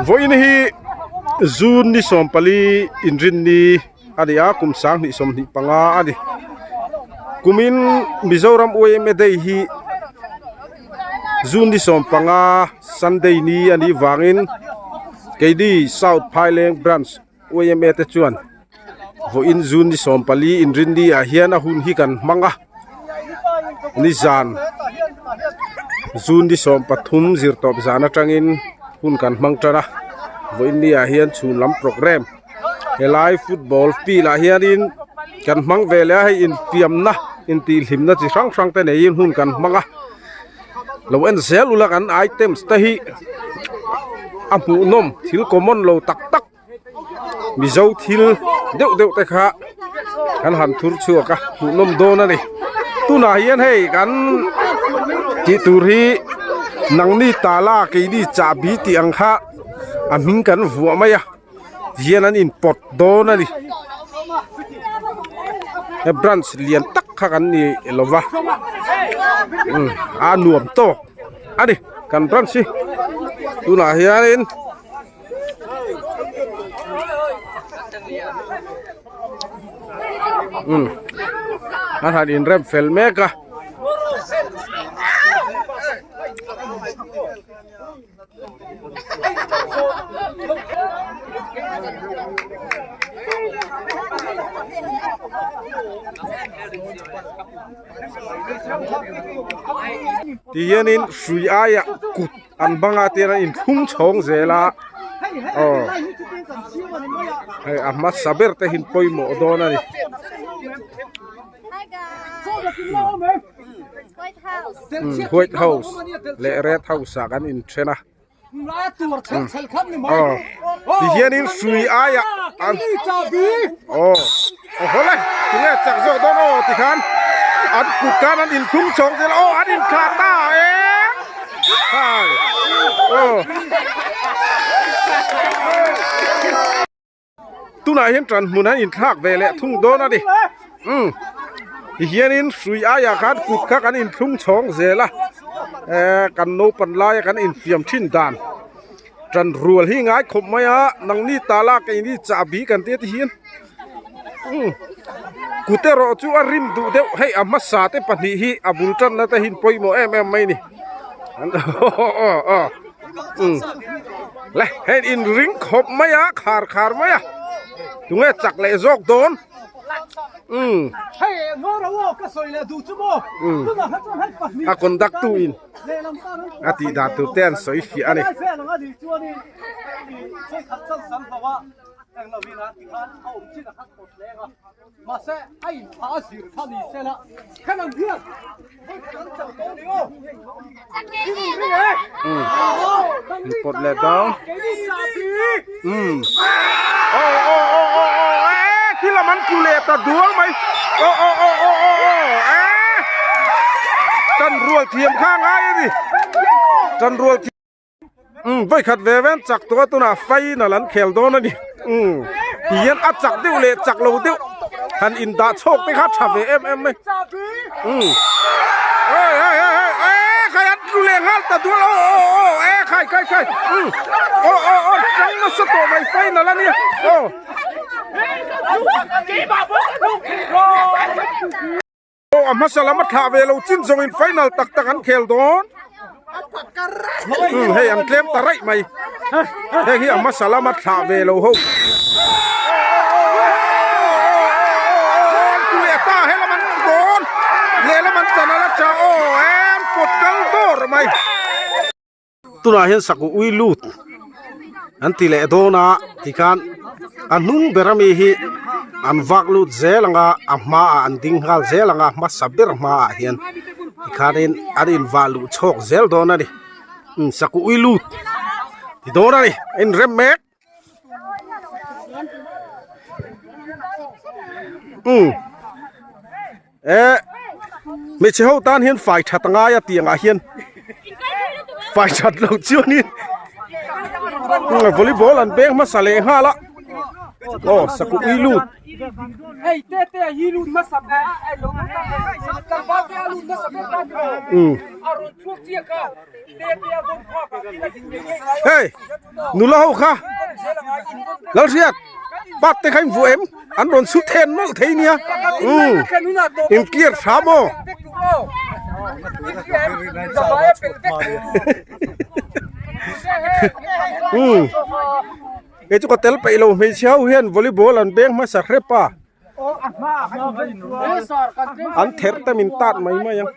Vawiin hi June ni 14 inrinni a ni a kum 2025 a ni kumin Mizoram yma day hi June ni 15 Sunday ni a nih vangin keini South Phaileng Branch yma te chuan vawiin June ni 14 inrinni ah hian a hun hi kan hmang a nizan June ni 13 zirtawp zan atangin hun kan hmang tan a vawiin ni ah hian chhun lam programme helai football field ah hianin kan hmang ve leh a hei infiamna intihhlimna chi hrang hrang te neiin hun kan hmang a lo en zel ula kan items te hi a hmuhnawm thil common lo tak tak. Mizo thil deuh deuh te kha kan han thur chhuak a hmuhnawm dawn a ni tunah hian hei kan tih tur hi nangni tala keini chahbi tih ang kha a hming kan vuah mai a hian an inpawt dawn a ni he branch lian tak kha kan ni lo va a nuam tawk a ni kan branch hi tunah hianin. A han inrem fel mek a. Ti hianin hrui aiah kut an banga te hian an inthlung chhawng zel a aw hei a hmasa ber te hi pawimawh dawn a ni. White house leh red house ah kan inthen a aw tihianin hrui aiah an aw aw le tinge chak zawk dawn aw tikhan an kut khan an inthlung chhawng zel aw an inthlah ta e khai aw. Tunah hian tan hmun an inthlak ve leh thung dawn a ni umm tihianin hrui aiah khan kut kha kan inthlung chhawng zel a ehh kan naupan laia kan infiam thin dan tan rual hi ngai khawp mai a nangni tala keini chahbi kan tia tihian umm kut erawh chu a rim duh deuh hei a hmasa te pahnih hi a bul tanna te hi pawimawh em em mai a ni aw aw. Umm le hei in ring khawp mai a khar khar mai a tunge chak leh zawk dawn umm umm a conduct tu in a tih dan tur te an sawi fiah a ni. Mahse a inthla a zir kha ni se la khan ang hian Pawt leh dawn umm aw aw aw aw aw eh khi lam an tlu leh ta dual mai aw aw aw aw aw aw eh tan rual thiam kha ngai a ni tan rual thiam umm vawikhat ve ven chak tawh a tunah final an khel dawn a ni umm ti hian a chak deuh leh chak lo deuh han in dah chhawk te kha tha ve em em mai umm hei hei hei hei eh khai an tlu leh nghal ta dual aw aw aw eh khai khai khai umm aw aw aw tang nasa tawh mai final a nia aw. Aw a hmasa lam a thlah ve lo chin zawng in final tak tak an khel dawn umm hei an tlem ta raih mai heng hi a hmasa lam a thlah ve lo ho ta helam an dawn lehlam an chan a la tha aw em pawt kal dawr mai. Tunah hian saku ui lut an ti leh dawn a tikhan a hnung ber ami hi an vak lut zel ang a a hmaah an ding nghal zel ang a hmasa ber hmaah hian tikhanin an invah luh chhawk zel dawn a ni umm saku ui lut ti dawn a ni a inrem mek. Umm eh hmeichhe ho tan hian fai that a ngai a tiang ah hian fai that loh chuanin volleyball an beng hmasa leh nghal a aw sakuh ui lut. Umm hei. Nula ho kha Lalhriat part te kha in vuah em an rawn su then nawlh thei nia umm in clear tha maw umm kei chu ka tel peih lo hmeichhe ho hian volleyball an beng hmasa hrep a an therh te min tat mai mai ang.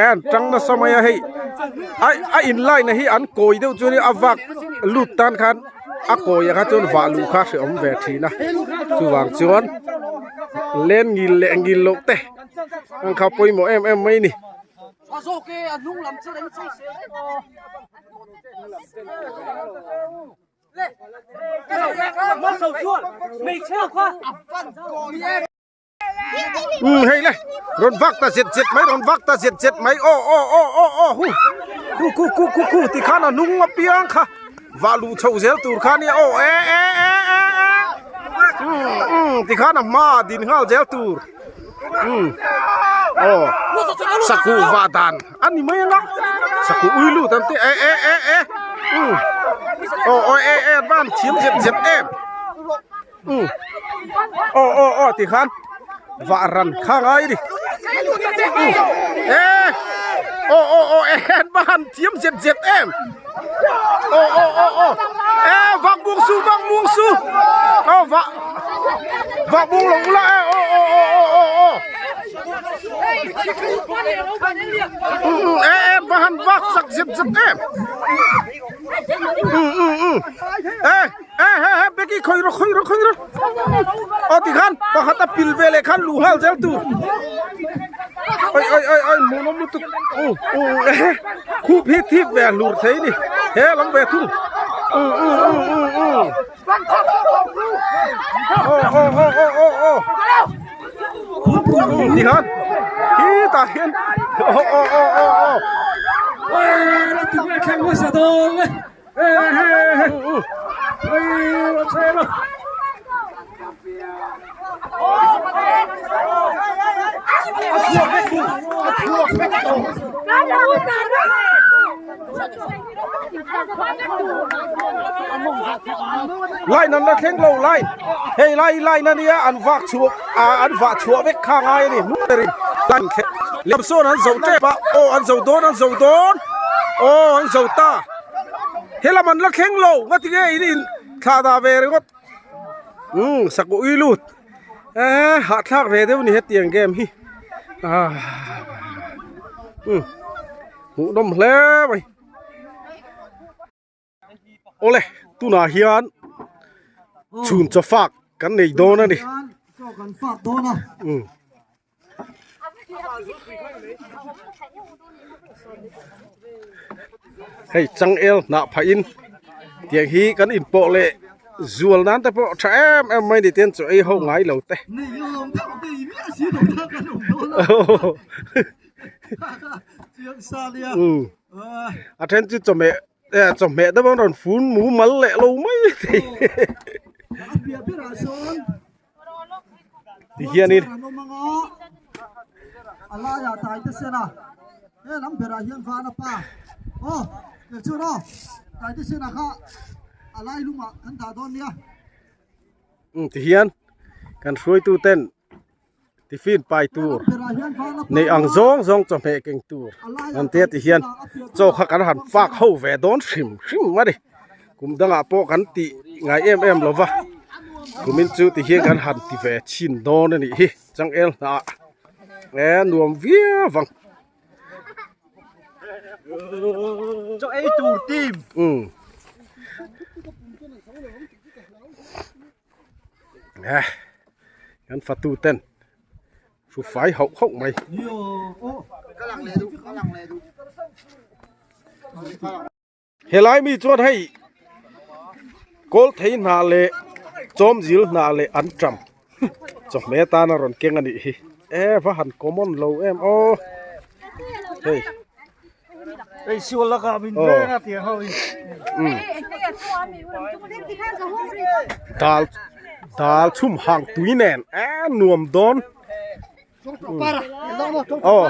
An tang nasa mai a hei a a in line a hi an kawi deuh chuan a vak lut tan khan a kawi ah kha chuan vah luh kha a hrehawm ve thin a chuvang chuan len ngil leh ngil loh te ang kha pawimawh em em mai a ni. Umm hei le rawn vak ta zet zet mai rawn vak ta zet zet mai aw aw aw aw aw hu khu khu khu khu khu ti khan a hnung apiang kha vah luh chhoh zel tur kha nia aw e e e e e umm umm ti khan a hma ah din nghal zel tur umm aw sakuh vah dan a ni mai anga sakuh ui lut an ti e e e e umm aw aw e e van thiam zet zet em. Umm aw aw aw ti khan vah ran kha ngai a ni umm e aw aw aw e an va han thiam zet zet em aw aw aw aw e vak bung su vak bung su aw vah vah bung lo ula e aw aw aw aw aw aw umm e e va han vak chak zet zet em umm umm umm e. E he he Becky khawi rawh khawi rawh khawi rawh aw tikhan pakhat a pil ve leh khan luh nghal zel tur oi oi oi oi hmuh nawm lutuk u u e khup hi thip ve a hlur thei ni he lam ve thung u u u u u aw aw aw aw aw aw tikhan khitah hian aw aw aw aw aw. Line an la thleng lo line hei lai line ania an vak chhuah ah an vah chhuah vek kha ngai a ni hmuh berin line thleng lem sawn an zo tep a aw an zo dawn an zo dawn aw an zo ta. Helam an la thleng lo nga tinge in in thlah dah ve ringawt umm sak ui lut eee hahthlak ve deuh a ni hetiang game hi ah umm hmuh nawm hle mai awle tunah hian chhun chaw fak kan nei dawn a ni umm. Hei changel hnah phah in tiang hi kan in pawh leh zual nan te pawh tha em em mai ni ten chaw ei ho ngai lo te. A then chu chawhmeh chawhmeh deuh an rawn fun mumal leh lo mai thei. Ti hianin umm ti hian kan hruaitu ten tiffin pai tur neih ang zawng zawng chawhmeh keng tur an tia ti hian chaw kha kan han fak ho ve dawn hrim hrim a ni. Kum dangah pawh kan tih ngai em em lo va, kumin chu ti hian kan han ti ve chhin dawn a nih hi changel hnah e nuam viau vang. Chaw ei tur team. Umm. E kan fatu ten thu fai hauh hauh mai. Helai mi chuan hei kawl thei hnah leh chawmzil hnah leh an ṭam chawhmeh atana rawn keng a nih hi e va han common lo em aw hei dal dal chhum hang tui nen e nuam dawn aw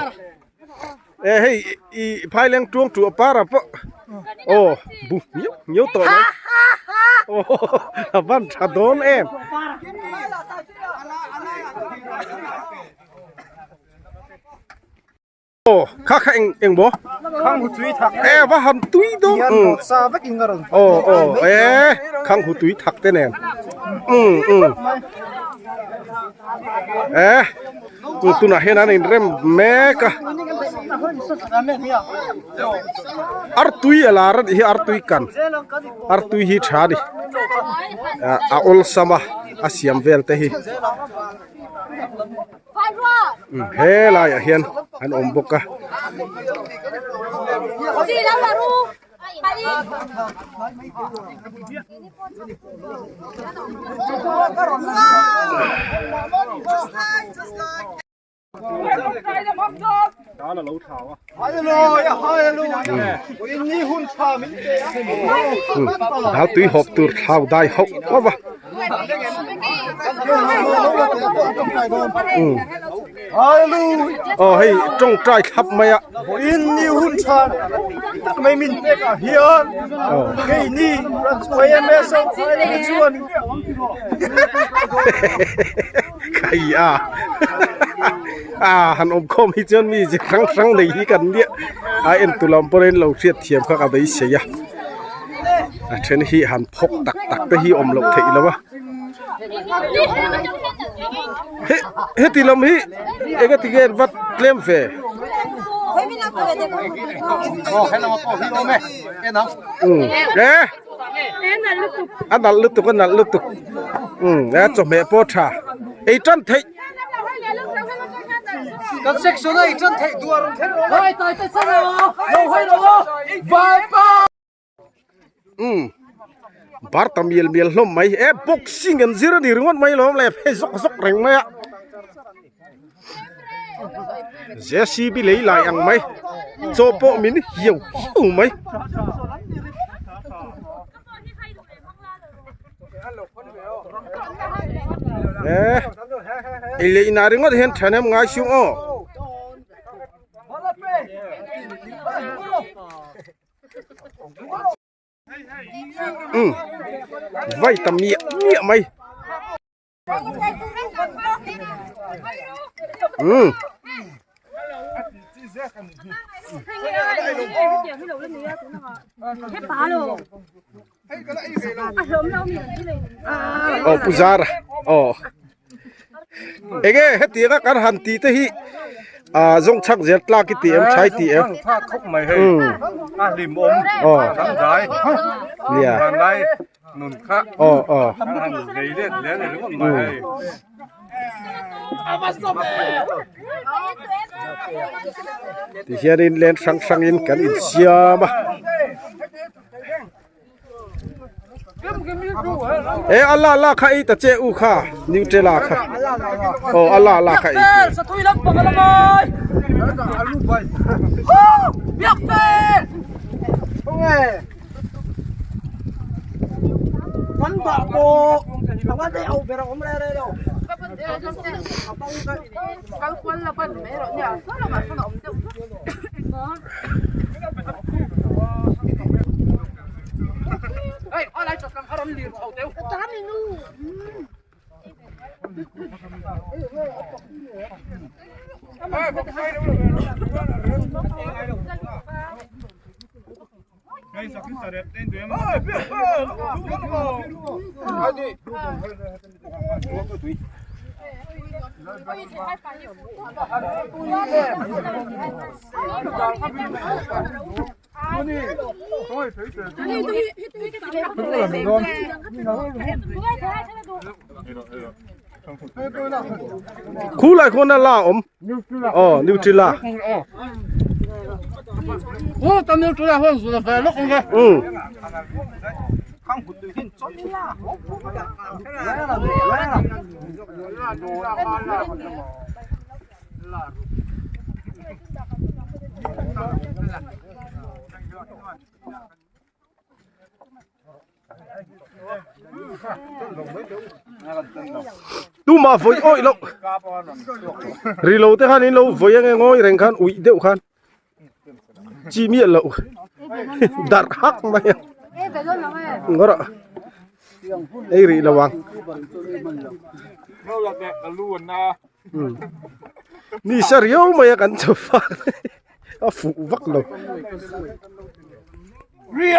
e hei i phaileng tuang tu a par ah pawh. Aw bu ngiau ngiau tawh mai. Aw a van tha dawn em. Aw kha kha eng eng maw? Khang hu tui thak. E va han tui dawn. Hian sa vek in a rawn. Aw aw e khang hu tui thak te nen. Um um. E tunah hian an inrem mek a. Artui a lar a nih hi artui kan artui hi tha a ni a awlsam a a siam vel te hi he laiah hian an awm bawk a. Dal tui hawp tur thlau dai hauh hauh va. Aw hei tawngtai thlap mai a. Ni hun tha tak mai min pek ah hian keini YMS ho chuan Khai a a han awm khawm hi chuan mi chi hrang hrang nei hi kan nia a en tu lam pawh in lo hriat thiam kha ka beisei a a then hi han phawk tak tak te hi awm loh theih lo a he heti lam hi eng ati nge an va tlem ve e a nalh lutuk a nalh lutuk umm a chawhmeh pawh tha ei tan theih. Kan section a ei tan theih duh a rawn kher rawh le. Umm bar ta mial mial hlawm mai e boxing an zir a ni ringawt mai lawm le phei zawk zawk reng mai a J_C_B lei lai ang mai chaw pawh min hiau hiau mai. E ei leh inah ringawt hian thahnem ngai siung aw. Umm vai ta miah miah mai umm. Aw pu zara aw enge hetianga kan han tih te hi ah zawng chhak zel tlak i ti em thai ti em aw nia aw aw tihianin len hrang hrangin kan insiam a. E a la la kha ei ta che u kha Nutella kha aw a la la kha ei Khulai khawn a la awm aw Nutella umm. Tumah vawi awih loh ri lo te khan in lo vawi ange ngawi reng khan uih deuh khan chi miah loh. Darh hak mai a. Ngawrh a. Ei rih lo ang. Ni sa riau mai a kan chaw fak a fuh vak lo. Hei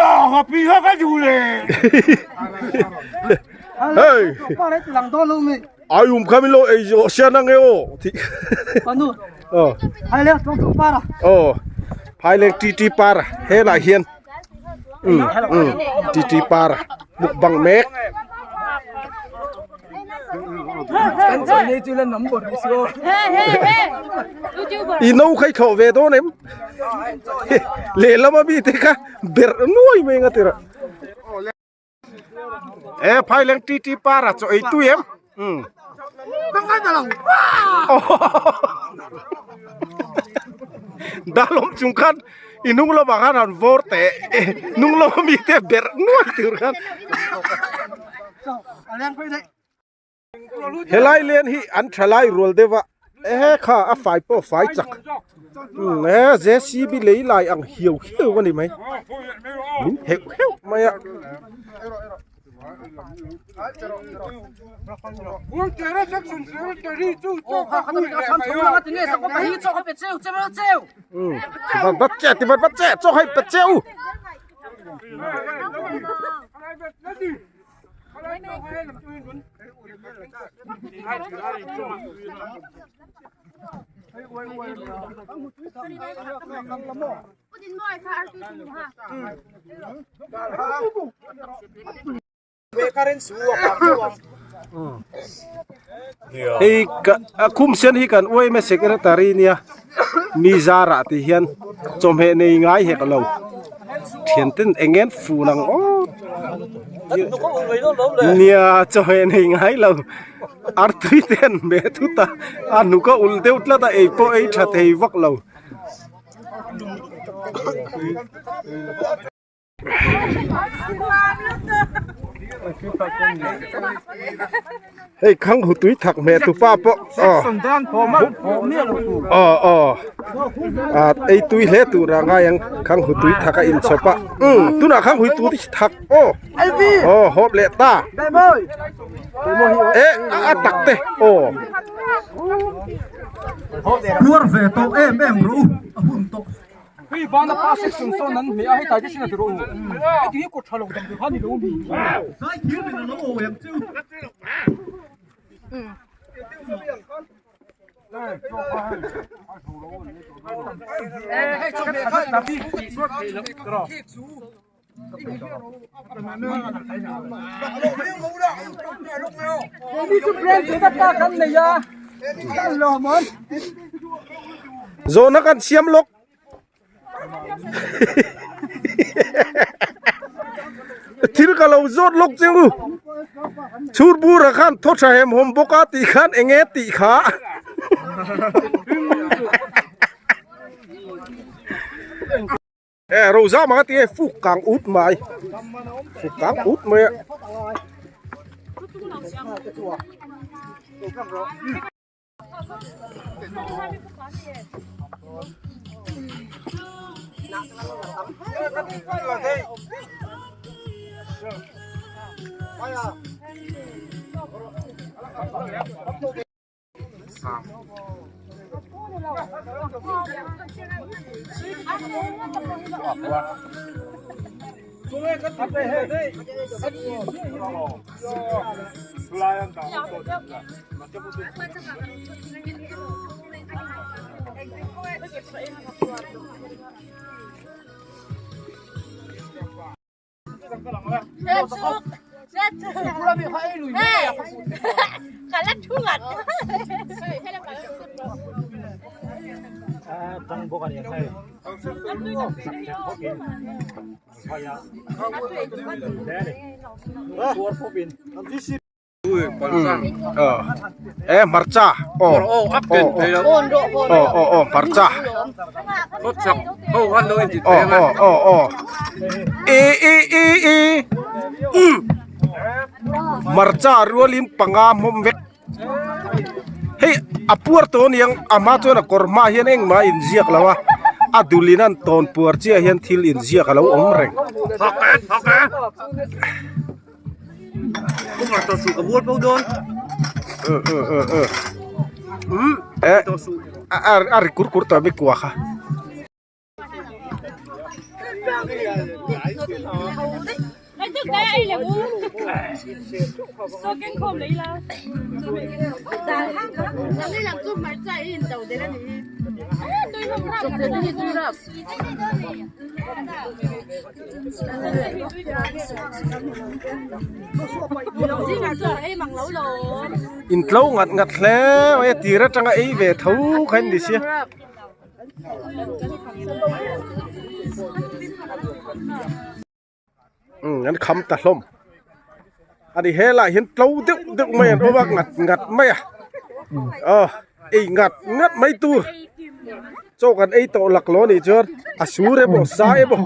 ai um kha min lo ei zawh sian ange aw tih aw aw phaileng tt par helai hian. Um um tt par mukbang mek. I no kha i thlawh ve dawn em? Lehlam ami te kha berh nuai mai anga tirah. E phaileng tt par a chaw ei tui em? Um. Dalawm chung khan i hnung lamah khan han vawr teh hnung lama mi te berh nuai tur khan. Helai len hi an tha lai rual deuh a ehe kha a fai pawh a fai chak umm he JCB lei lai ang hiau hiau a ni mai min heuh heuh mai a. Umm vat vat che ti vat vat che chaw hei pe che u. Hei ka a khum sen hi kan uaim a secretary nia mi zarah tih hian chawhmeh nei ngai hek lo thian ten eng nge an fun ang aw nia chawhmeh nei ngai lo artui te an hmeh thut a a hnuk a ulh deuh tlat a ei pawh ei tha thei vak lo. Hei khang hu tui thak hmeh tu pa pawh aw aw aw a ei tui hle tur a ngai ang khang hu tui thak a inchhawp a umm tunah khang hui tui thak aw aw hawp leh ta eh a tak te aw. Puar ve tawh em em rawh u a hun tawh. Hei vana pa section sawn an hmeh a hei tai te sin a ti rawh u. Heti hi kawt tha lo dam tur kha ni lo mi. Zai thir min a lo awi ang chu. Zawhna kan siam lawk. Thil ka lo zawt lawk che u. Chhur bura khan thaw tha hem hawm bawk a tih khan eng nge tih kha. E roza manga ti e fuk kang ut mai fuk kang ut mai a. E hmarcha aw aw aw aw hmarcha aw aw aw aw e e e e um hmarcha rualin panga hmawm vek hei a puar tawh aniang a hma chuan a kawr hmaah hian engmah a inziak lo a. A dul in an tawn puar chiah hian thil inziak a lo awm reng. A ri kur kur tawh a mi kua kha. Intlo ngat ngat hle mai a tir atanga ei ve tho kha in ni sia. Umm an kham ta hlawm a ni helaiah hian tlo deuh deuh mai an awm a ngat ngat mai a aw ei ngat ngat mai tur chaw kan ei tawh laklawh a nih chuan a sur emaw sa emaw.